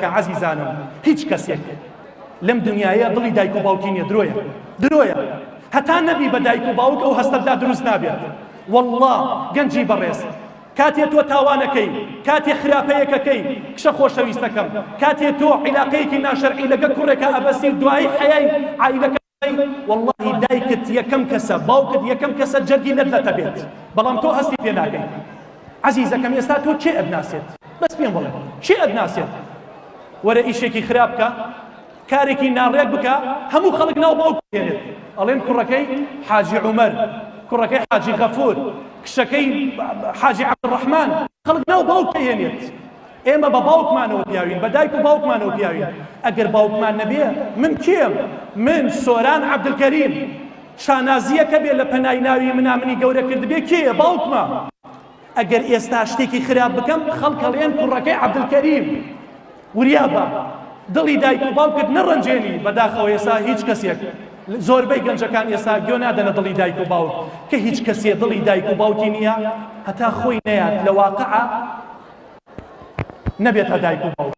دەکا عەزیزانم هیچ کەسێک لەم دنیایە دڵی دایک و باوکی نییە درۆیە درۆیە هەتا نەبی بە دایک و باوک ئەو هەستەت لا دروست نابێت واللە گەنجی بەڕێز کاتێ تۆ تاوانەکەی کاتێ خراپەیەکەکەی کچە خۆشەویستەکەم کاتێ تۆ عیلاقەیەکی ناشەرعی لەگە کوڕێکا ئەبەستی و دوایی حەیای عایلەکە وەڵاهی دایکت یەکەم کەسە باوکت یەکەم کەسە جەرگی لەت لەتە بێت بەڵام تۆ هەستی پێ ناکەی عەزیزەکەم ئێستا تۆ کێ ئەتناسێت بەس پێم بڵێ کێ ئەتناسێت وەرە ئیشێکی خراپ بکە کارێکی ناڕێک بکە هەموو خەڵک ناو باوک دێنێت ئەڵێن کوڕەکەی حاجی عومەر کوڕەکەی حاجی غەفور کچەکەی حاجی عەبدولڕەحمان خەڵک ناو باوک دەهێنێت ئێمە بە باوکمانەوە پیاوین، بە دایک و باوکمانەوە پیاوین، ئەگەر باوکمان نەبێ من کێم؟ من سۆران عەبدولکەریم، شانازییەکە بێ لە پەنای ناوی منا منی گەورە کردبێ کێیە؟ باوکمە. ئەگەر ئێستا شتێکی خراپ بکەم خەڵک ئەڵێن کوڕەکەی عەبدولکەریم. وریا بە، دڵی دایک و باوکت نەڕەنجێنی، بەداخەوە ئێستا هیچ کەسێک، زۆربەی گەنجەکان ئێستا گوێ نادەنە دڵی دایک و باوک، کە هیچ کەسێ دڵی دایک و باوکی نییە هەتا خۆی نەیات لە واقعا نەبێتە دایک و باوک.